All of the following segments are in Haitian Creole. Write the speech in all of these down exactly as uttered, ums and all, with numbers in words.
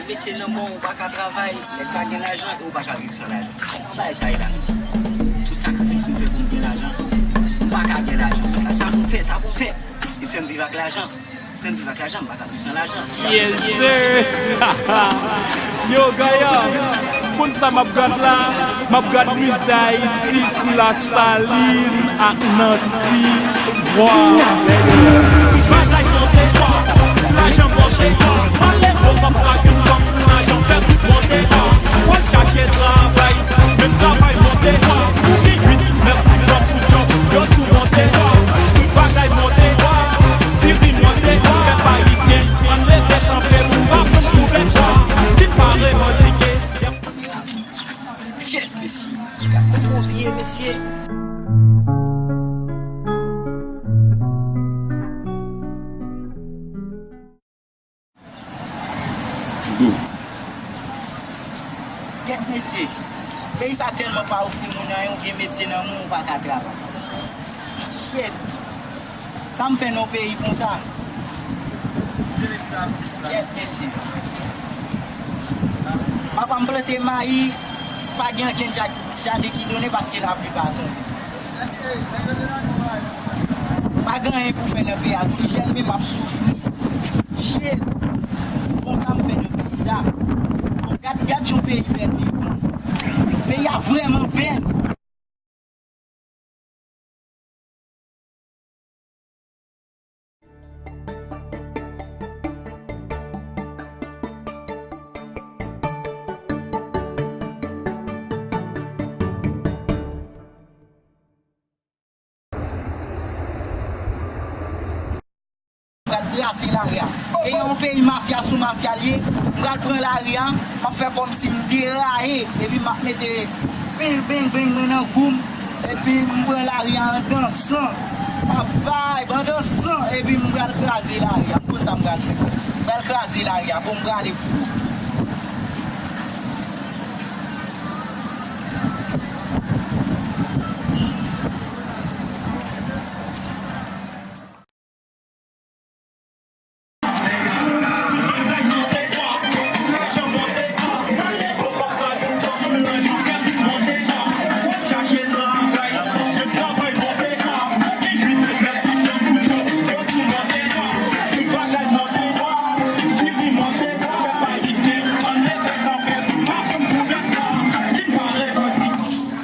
Metye nan men w, ou pa ka travay, nèg pa gen lajan e ou pa ka viv san lajan. Kòman bagay sa ye la, mesye? Tout sakrifis m fè pou m gen lajan, m pa ka gen lajan. Sa pou m fè, sa pou m fè? E fè m viv ak lajan. Fè m viv ak lajan, m pa ka viv san lajan. Yes, sir. Yo, Gaya, konn sa m ap gad la? M ap gad mizay ti sou Lasalin ak nan ti bwa. Bagay monte, lajan monte, ale, bon, papa, lajan fè tout monte, w al chache travay, menm travay monte, ou gen uit, nèf ti fanm pou djòb, yo tou monte, tout bagay monte. Tire monte, pèp ayisyen, ann leve kanpe pou pa pran poubèl. Si n pa revandike, Tchèt, mesye, gad kòman w vye, mesye. Kèt mesye, peyi sa tèlman pa ofri moun anyen, ou gen metye nan men w, ou pa ka travay. Shit. Sa m fè nan yon peyi konsa? Kèt mesye. Papa m plante mayi, pa gen ankenn ja-, jaden ki donnen paske lapli pa tonbe. Pa gen anyen pou fè nan peyi a, ti jèn menm ap soufri. Shit! Bon, sa m fè nan peyi sa? Bon, gad, gad jan peyi bèl li. Peyi a vrèman bèl. M pral brase lari a. Peyi a yon peyi mafya sou mafya l ye. M pral pran lari a, m ap fè kòmsi m deraye, epi m ap mete beng, beng, beng mwen nan kou m, epi m pran lari a an dansan. M ap vibe an dansan, epi m pral kraze lari a. M konn sa m pral fè. M pral kraze lari a. Bon, m prale pou ou.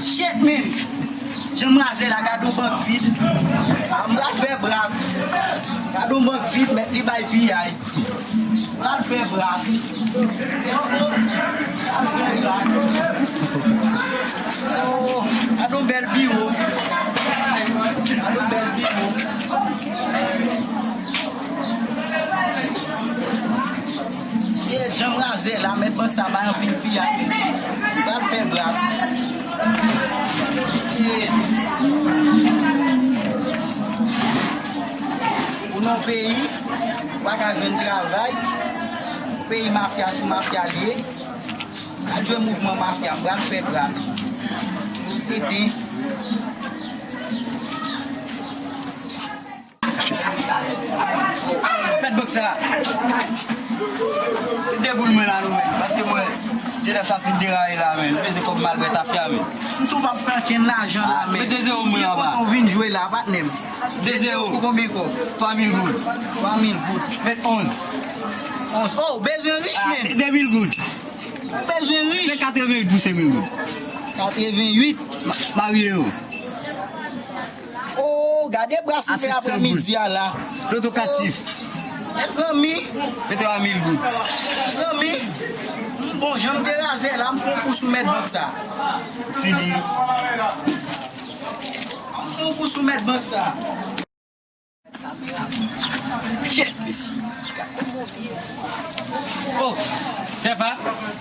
Shit, man! Jan m raze la, gade yon bank vid. A, m pral fè bras. Gade yon bank vid, mèt li bay piyay. M pral fè bras. M pral fè bras. Oh, gade yon bèl biwo. Gade yon bèl biwo. Shit, jan m raze la, mèt bank sa bay anpil piyay. M pral fè bras. Shit. Ou nan peyi, ou pa ka jwenn travay. Peyi mafya sou mafya l ye. Al jwe mouvman mafya, m pral fè bras. Tete. Mèt bank sa. Se de boul mwen la nou menm. Paske mwen, jenès la fin deraye la menm. Li bezwen kòb malbwè tafya menm. M tou p ap fè ankenn lajan la menm. Mete zewo mwen anba. Ki kote w vin jwe la, patnè m? De zewo. Pou konbyen kòb? Twa mil goud. Twa mil goud. Mèt onz. Onz. Oh, bezwen rich, men. De mil goud. Ou bezwen rich. Se katreven uit pou senk mil goud. Katreven uit. Ma-, marye yo. Oh, gade bras m fè aprèmidi a la. Loto katif. Oh, mezanmi. Mete twa mil goud. Mezanmi, m bon, jan m te raze la, m fè yon kou sou mèt bank sa. Fini. M fè yon kou sou mèt bank sa. Shit, mesye. Oh, Sèfas.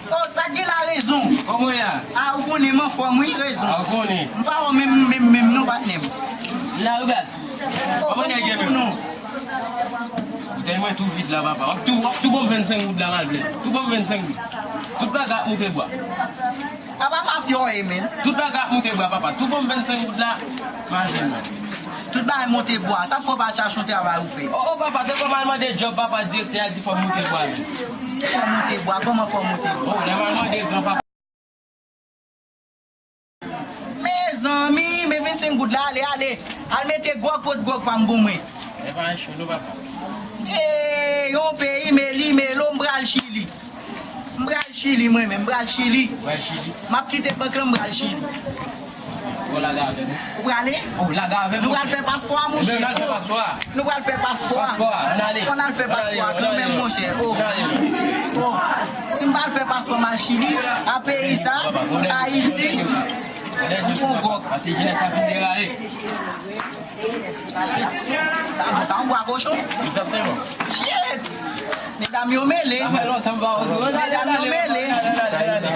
Oh, sa gen la rezon. Kòman w ye a? Ah, ou konnen m anfòm, wi, rezon. Ah, ou konnen. M pa wè w menm, menm, menm, non, patnè m. La, ou gaz. Oh, kòman nèg ye menm? Non. Ou tèlman tou vid la, papa. W ap tou, w ap tou ban m vennsenk goud la, malplè. Tou ban m vennsenk goud. Tout bagay ap moute bwa. Apa mafya w ye, men. Tout bagay ap moute bwa, papa. Tou ban m vennsenk goud la, m al jwenn la. Tout bagay monte bwa. Sa k fè w pa chache yon travay ou fè? O, o, papa, se kòm al mande djòb, papa, direktè a di fò m monte bwa menm. Fò w monte bwa? Kòman fò w monte bwa? O, lè m al mande gran papa. Mezanmi, men vennsenk goud la, ale, ale. Al mete gwòg, pot gwòg pa m pou mwen. E pa cho non, papa. E, yon peyi, meli, melo, m pral Chili. M pral Chili, mwen menm, m pral Chili. Ou pral Chili? M ap kite bank lan, m pral Chili. Ou lage avè m? Ou prale? Ou lage avè m? Nou pral fè paspò a, monchè. Nou pral fè paspò a. Nou pral fè paspò a. Paspò a, ann ale. Fò n al fè paspò a kanmenm, monchè. O. O. Si m pa al fè paspò, m al Chili, a peyi sa, Ayiti, m pran gwòg. Pase jenès sa fin deraye. Sa bon, sa yon bwa kochon. Egzakteman. Shit! Medam yo mele. Sa fè lontan m pa wè w. Medam yo mele.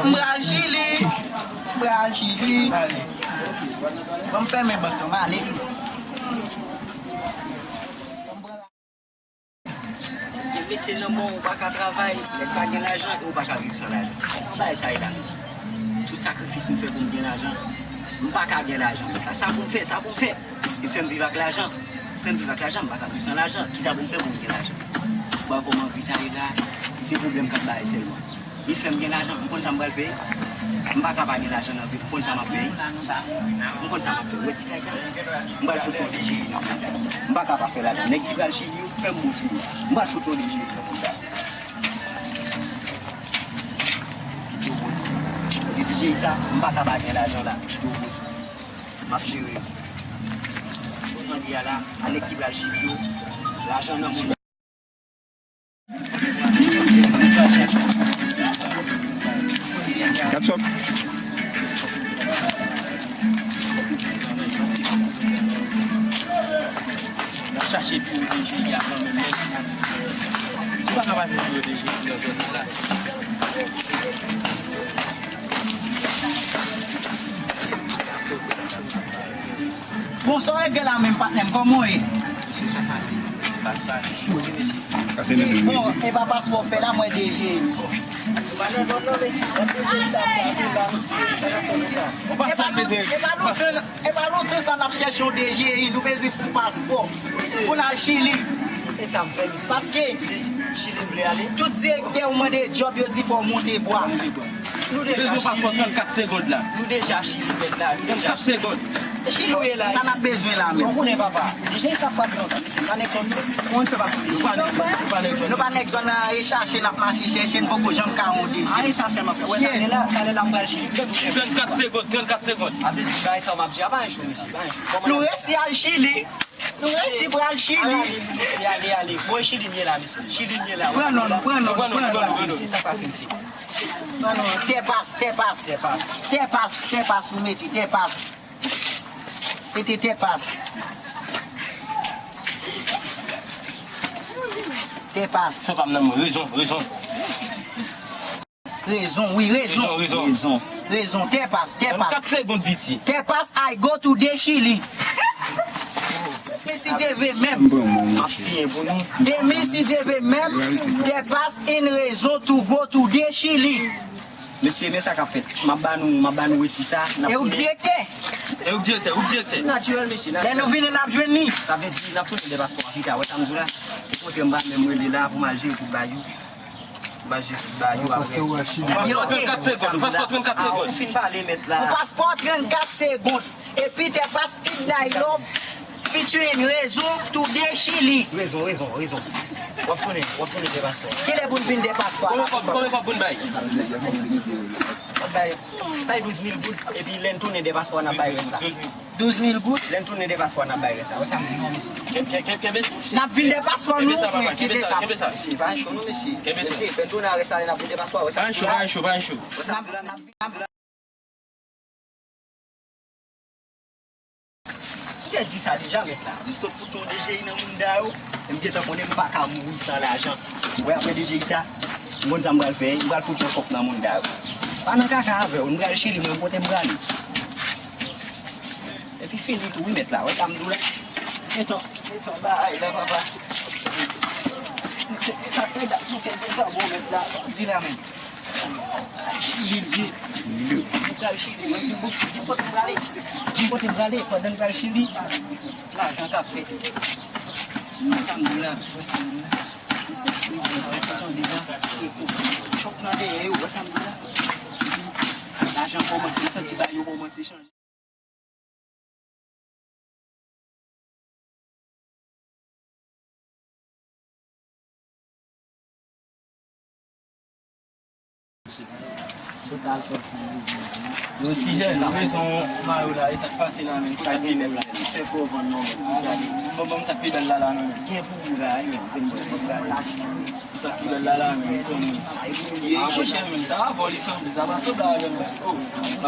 M pral Chili. M pral Chili. Bon, m fèmen bank lan, m ale. Gen metye nan men w, ou pa ka travay, lè pa gen lajan, e ou pa ka viv san lajan. Kòman bagay sa ye la, mesye? Tout sakrifis m fè pou m gen lajan, m pa ka gen lajan. Sa pou m fè, sa pou m fè? E fè m viv ak lajan. Fè m viv ak lajan, m pa ka viv san lajan. Kisa pou m fè pou m gen lajan? Ou pa wè kòman vi sa ye la? Se pwoblèm k ap bay sèlman. Li fè m gen lajan, m konn sa m pral fè. M pa ka pa gen lajan nan vi m, m konn sa m ap fè. M konn sa m ap fè. Ou wè ti kay sa? M pral fout yon D G I nan kay sa. M pa ka pa fè lajan. Nèg ki pral Chili yo fè m bon sou yo. M pral fout yon D G I nan kay sa. Yo poze. Epi D J sa, m pa ka pa gen lajan la. Yo poze. M ap jere yo. Ou tande a la, a nèg ki pral Chili yo, lajan nan moun. Katchòp. N ap chache pi wo D J I a kanmenm, men nou pa ka pase pi wo D J I nan zòn nan la. Bon, sa w regle la menm, patnè m, kòman w ye? Mesye, sa pase? Pase pa, poze mesye. Bon, e pa paspò w fè la, mwen D J I. Ou pa nan zòn nan, mesye. Mwen D J I sa, frape la, mesye. Sa n ap fè nou sa? Ou pa fè bezwen. E pa lontan, e pa lontan sa n ap chèche yon D J I, nou bezwen fè yon paspò pou n al Chili. E sa m fè, mesye. Paske Chili m vle ale. Tout direktè ou mande djòb, yo di fò w monte bwa. Nou deja Chili. Bezwen paspò trannkat segond la. Nou deja Chili, mèt la. Nou deja Chili. Trannkat segond. E Chili ou ye la? Sa n ap bezwen la menm? Ou konnen, papa. D J I sa frape lontan, mesye. Nou pa nèg zòn nan. Ou konn fè pa konnen. Nou pa nèg zòn. Nou pa nèg zòn nan, e chache n ap mache chèche, n poko janm ka wè yon D J I. A, e sa sèlman. Wè, talè la, talè la m pral Chili. Trannkat segond, trannkat segond. A vle di, bagay sa w m ap di a pa yon cho, mesye, pa yon cho. Nou resi al Chili. Nou resi pral Chili. Ale, ale, ale. Bon, Chili m ye la, mesye. Chili m ye la. Pran non, pran non, pran non. Mesye, sa pase, mesye. Pran non, tè pas, tè pas. Tè pas. Tè pas, tè pas pou mete, tè pas. Mete tè pas. Tè pas. Fè pa m nan mwen, rezon, rezon. Rezon, wi, rezon. Rezon, rezon. Rezon. Rezon, tè pas, tè pas. Trannkat segond, piti. Tè pas, I go to the Chili. Demen si Dye vle menm. M ap siyen pou nou. Demen si Dye vle menm, tè pas in rezon to go to the Chili. Mesye, men sa k ap fèt. M ap ba nou, m ap ba nou resi sa. E ou k direktè? E ou k direktè, ou k direktè. Natirèl, mesye, natirèl. Lè nou vini, n ap jwenn li. Sa vle di, n ap tounen de paspò a pita. Wè sa m di w la? Ou kote m pa menm rele la pou m al jere tout bagay yo. Ba je, ba yo apre. Paspò trannkat segond, paspò trannkat segond. Ou fin pale, mèt la. Ou paspò trannkat segond. Epi tè pas Idlay Love featuring Rezon to the Chili. Rezon, rezon, rezon. W ap tounen, w ap tounen de paspò. Kilè pou n vin de paspò la? Konbyen kòb, konbyen kòb pou n bay? W ap bay, bay douz mil goud, epi lè n tounen de paspò, n ap bay rès la. Douz mil goud. Lè n tounen de paspò, n ap bay rès la. Wè sa m di nou, mesye. Kenbe sa, papa, kenbe sa, kenbe sa. Mesye, pa cho non, mesye. Mesye, fè n tounen a rès la, lè n ap vin de paspò, wè sa m di la. Pa cho, pa cho, pa cho. Wè sa m di la, mesye. M te di sa deja, mèt la. M sot fout yon D J I nan moun da yo. E m gentan konnen m pa ka mouri san lajan. Wè, apre D J I sa, m konn sa m pral fè, m pral fout yon chòk nan moun da yo. Pa nan kaka avè w, m pral Chili, mwen, kote m prale. Epi fini tou, wi, mèt la. Wè sa m di w la? Gentan, gentan, bay la, papa. Gentan, gentan, gentan, bon, mèt la. Sa w di la menm? Chili l ye. Li pral Chili. Mwen di, di kote m prale. Di kote m prale. Pandan l pral Chili, lajan k ap fèt. Wè sa m di la. Wè sa m di la. Chòk nan dèyè yo. Wè sa m di la. Lajan kòmanse. M santi bagay yo kòmanse chanje. Yo ti jèn, nou bezwen mayo la, e sa k pase la menm, sa k pi bèl la. Fè fò vann non, men. Bon, bon, sa k pi bèl la, la, non, men. Gen pou ou la, wi, men. Gen pou ou la. Sa ki lè la la, men, se konnen. A, monchè, men, sa avè w li sanble, sa pa sanble avè m, men. M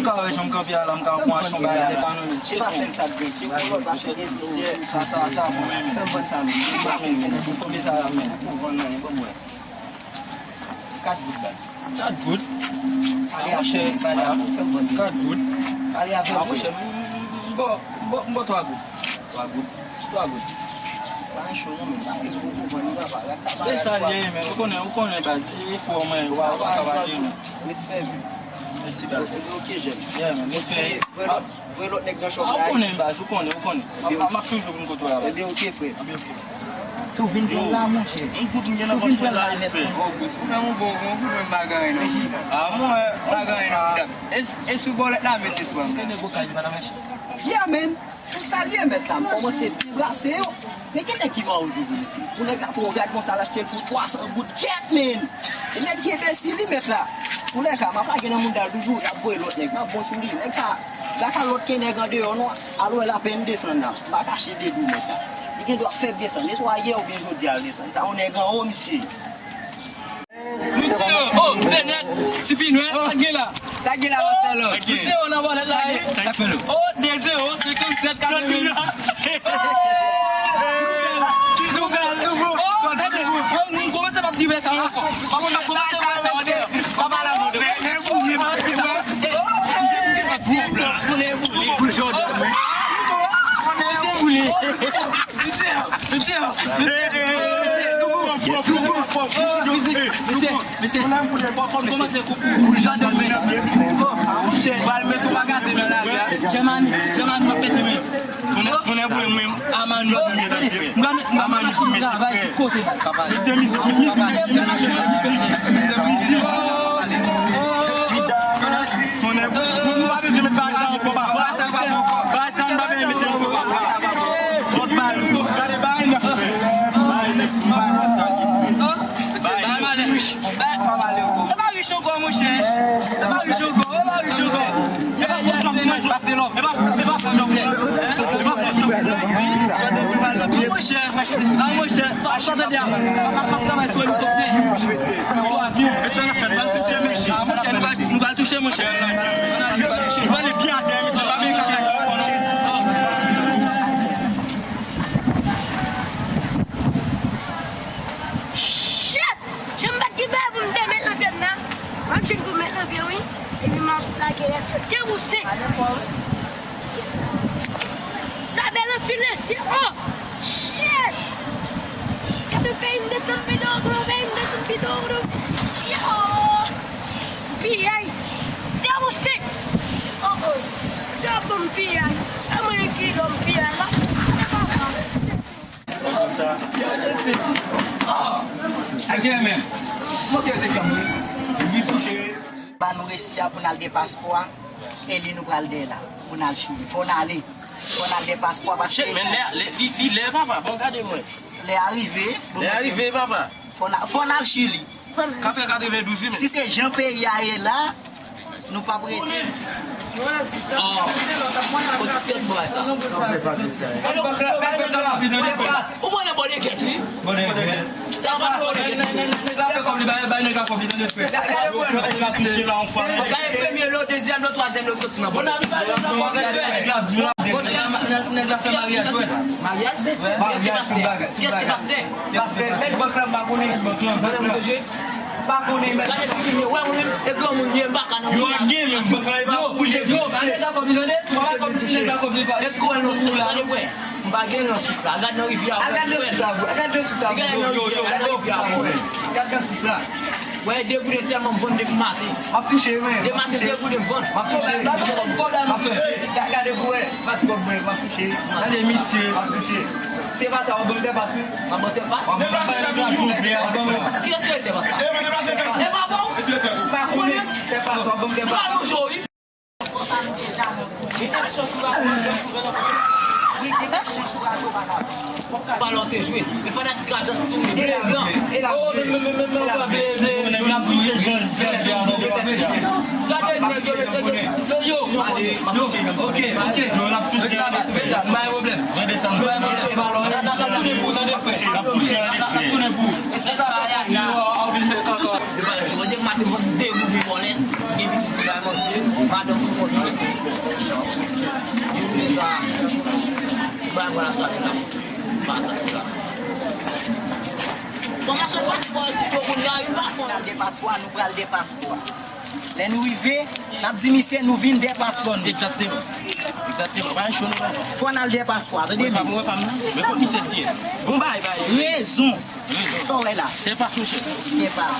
ka wè jan m kanpe a la, m ka pran yon bagay la, pa nan men. Tcheke. Sa, sa, sa, bon, men, men. Fè m vann sa, men. Konbyen sa la, men? Pou vann nan, bon, mwen. Kat goud, baz. Kat goud? A, monchè, kat goud. A, monchè, m, m, m, m ba w, m ba w, m ba w twa goud. Twa goud. Twa goud. Pa cho non, men, paske nou poko vann li, papa. Gad sa, pa gad sa. E sa l ye, men, ou konnen, ou konnen, baz. E fò, men, w a, w a ka pa jere, men. Respè, men. Mèsi, baz. Oke, oke, jèn. Yeah, man, respè. Mèsi, vre lòt, vre lòt nèg nan chòp la. A, ou konnen, baz, ou konnen, ou konnen. M ap, m ap toujou vin kote w la, baz. Ebyen, oke, frè. Ebyen, oke. Si w vin pran la, monchè. Yon goud m gen nan pòch mwen la, frè. Yon goud, ou menm ou bon, yon goud mwen m pa gen anyen non. A, mwen, m pa gen anyen non, medam. E, e sou bòlèt la, mete sou mwen. Yeah, man. M salye mèt la, m kòmanse deplase yo. Men gen nèg ki mawozo vin isit. Pou nèg la pran yon rad konsa, l achte l pou twa san goud. Kèt, men! E nèg ki enbesil, wi, mèt la. Pou lè ka, m ap lage nan mouda l toujou, l ap voye lòt nèg. M ap bon sou li. Nèg sa, la ka lòt ke nèg andeyò, non. Alò, l apèn desann la. M pa kache de dou mèt la. Li gen dwa fèk desann. Eswa yè oubyen jodi a l desann. Sa yon nèg anwo, misye. Nou di yo, o, se nèg, ti pinwè, sa gen la? Sa gen la, Marcelo? Nou di yo nan bòlèt la, wi. Sa fè nou? O, de zewo, senkannsèt, katreven. Ki nouvèl, nouvo? O, nou kòmanse p ap di sa ankò. Papa, n ap kòmanse wè sa, sa pa la mòd. Misye, misye, misye, misye, misye, misye, kòmanse koupe. Jòdèn, men. Monchè, pral met yon magazin nan lari a. Jèmani, Jèmani, w ap pete, men. Tounen, tounen boule, men. Amani, w ap met, frè. M pral met, m pral met machin travay tout kote. Misye, misye, misye, misye, misye. Tounen boule. Nou pa bezwen met bagay sa ankò, papa. Bagay sa, nou pa bezwen met ankò, papa. Lòt bagay, gade bagay nèf, frè. Bagay nèf, bagay sa. Bay, bay, malè. Bay, e pa rich ankò, monchè. E pa rich ankò, e pa rich ankò. E pa fò chanm, monchè. E pa, e pa fò chanm. E pa fò chanm. Monchè, a, monchè, a, chante byen. M ap travay sou elikoptè, sou avyon. E sa n ap fè, nou pral touche, mesye. A, monchè, nou pral, nou pral touche, monchè. Nou pral touche. Nou pral byen atè, mesye. Pa byen kache sa. Shit! Jan m pa t gen bagay pou m te met nan pye m nan, m ap jwenn pou m met nan pye m, wi. Epi m ap lage rès yo. De pou senk. Sa bèl anpil, mesye. Oh! Shit! Gade peyi m desann pito, gwo peyi m desann pito, gwo. Mesye, oh! Piyay. De pou senk. Oh, oh. Yo pou m piyay. E mwen ki lòm piyay la. Gade papa. Ak men. Monte yo te fè mwen. Li touche. Ba nou resi a pou n al gen paspò a. E li nou pral dèyè la. Pou n al Chili. Fò n ale. Fò n al gen paspò a paske. Shit, men lè, lè, li, li lè, papa. Bon, gade mwen. Lè a rive. Lè a rive, papa. Fò n a-, fò n al Chili. Katrè katrevendouz, wi, men. Si se jan peyi a ye la, nou p ap rete. Oh. Kot kès bò sa? Ou pran nan bò de kèt, wi. Sa pa bò de kèt. Nèg la fè kòb li, bay, bay nèg la kòb li, tande, frè. Sa e premye lo, dezyèm lo, twazyèm lo, soti nan bò. Nèg la fè maryaj, wi. Maryaj? Maryaj, tout bagay. Kiyès ki pastè? Pastè, mèt bank la, m pa konnen. Mèt bank la. Pa konnen, mèt. Gade figi m yo, wè, mwen menm, e granmoun m ye, m pa ka nan. Yo, ak gen, men, bank la, e pa pou bouje. Yo, gade ta kòb li, tande, se pa kòb li, nèg la kòb li pa. Èske w wè nan sous la, tande, frè? M pa gen nan sous la. Gade nan rivyè a, frè. Gade nan sous la, gade nan sous la. Gade nan rivyè a, gade nan rivyè a. Gade nan sous la. Wè, de gouden sèlman m vann depi maten. M ap touche, men. De maten, de gouden m vann. M ap touche. M ap touche. Gade pou wè, paspò mwen, m ap touche. Gade misye. M ap touche. Se pa sa, w ap ban m tè pas, wi. M ap ban tè pas? W ap ban m tè pas, wi. Kiyès ki tè pas sa? E pa bon? Pa konnen, tè pas, w ap ban m tè pas. M ka lonje w, wi. Pale w te jwe. Men fanatik Ajantin li ble blan. Oh, men, men, men, men, men, ble, ble, ble, ble, ble. Gade nèg yo, mesye, yo, yo, yo, ok, ok, yo, n ap touche, n ap touche. Pa gen pwoblèm. Mwen desann, pa gen pwoblèm. N ap tounen pou, tande, frè. N ap touche, n ap tounen pou. Yo, a, a, vin fè kankan. Yo pa jwe, de maten, mwen degoute vòlè. Gen pitit ki bay manje, madanm sou kont li. Yo vle sa. Yo bay mwen la sa la. Pa sa la. Bon, machann pati bò isit yo kounye a, yo pa fè. N al dè paspò a, nou pral dè paspò a. Lè nou rive, n ap di misye nou vin dè paspò nou. Egzakteman. Egzakteman. Pa yon cho nou la. Fò n al dè paspò a, tande byen. Mwen pa m, mwen pa m nan. Men kot misye siye? Bon bagay, bagay. Rezon. Sa w wè la? Tè pas, monchè. Tè pas.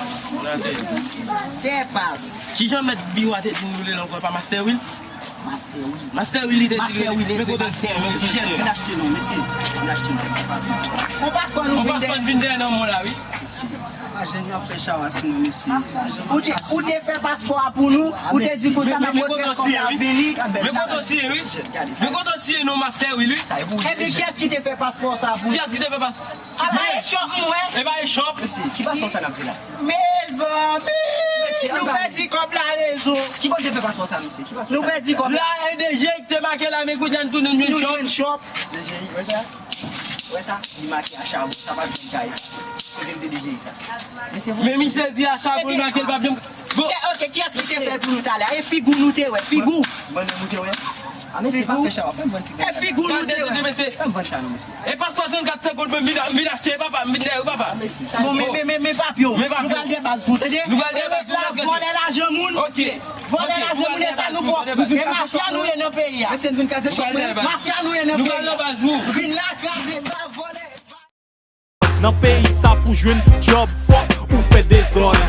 Tè pas. Kijan mèt biwo a te di nou rele l ankò, pa Master Will? Master Will. Master Will, li te di rele. Men kote Master Will, ti jèn, vin achte non, mesye. Vin achte non, pa sa. On paspò nou vin dèyè. On paspò vin dèyè nan mwen la, wi. Mesye. Pa jèn yo ap fè chawa sou nou, mesye. Ou te, ou te fè paspò a pou nou, ou te di konsa n ap regrèt kòb la vini. Men kote w siye, wi. Men kote w siye non, Master Will, wi. Epi kiyès ki te fè paspò sa pou nou? Kiyès ki te fè paspò? A pa echòp mwen. E pa echòp. Mesye, ki paspò sa n ap di la? Mezanmi, nou pèdi kòb la, Rezo. Ki bò l te fè paspò sa, mesye? Ki paspò sa? Nou pèdi kòb la. La, e D G I ki te make la, men kounye a n tounen nou jwenn chòp. D G I, wè sa? Wè sa? Li make a chabon, sa pa t vin kay. Kote m te D G I sa? Mesye, men misye di a chabon, li make l pa byen. Bon. Ok, ok, kiyès ki te fè l pou nou talè a? E figi w nou te wè, figi w. Mwen menm ou te wè? A, mesye, pa fè chawa, fè m vann ti bèl. E figi w nou te wè. Fè m vann sa non, mesye. E paspò trannkat senkant mil, m vin achte, papa, m vin dèyè w, papa. Bon, men, men, men, men papye w. Nou pral dè baz pou, tande? Nou pral dè baz pou, la, vòlè lajan moun. Ok. Vòlè lajan moun, e sa nou fè. E mafya nou ye nan peyi a. Mesye, n vin kraze chòp mwen. Mafya nou ye nan peyi a. Nou pral nan baz pou. Vin la kraze, ba vòlè. Nan peyi sa pou jwenn djòb fòk ou fè dezòd.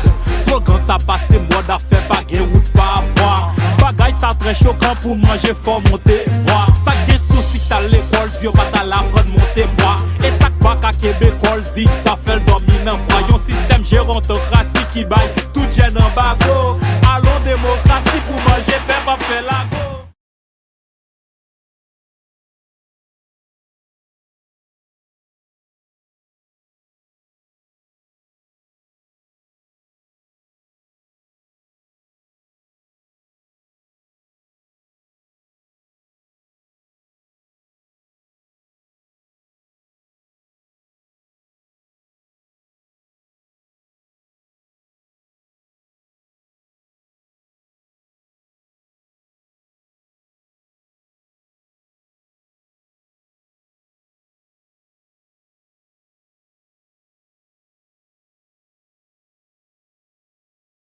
Slogan sa pase mòd afè pa gen wout pa bwa. Bagay sa trè chokan pou manje fò monte bwa. Sa k gen sousi k t al lekòl di yo pa t al aprann monte bwa. E sa k pa ka kenbe kò l di sa fè l dòmi nan bwa. Yon sistèm jerantokrasi ki bay tout jèn anbago. Alon demokrasi pou manje pèp ap fè lago.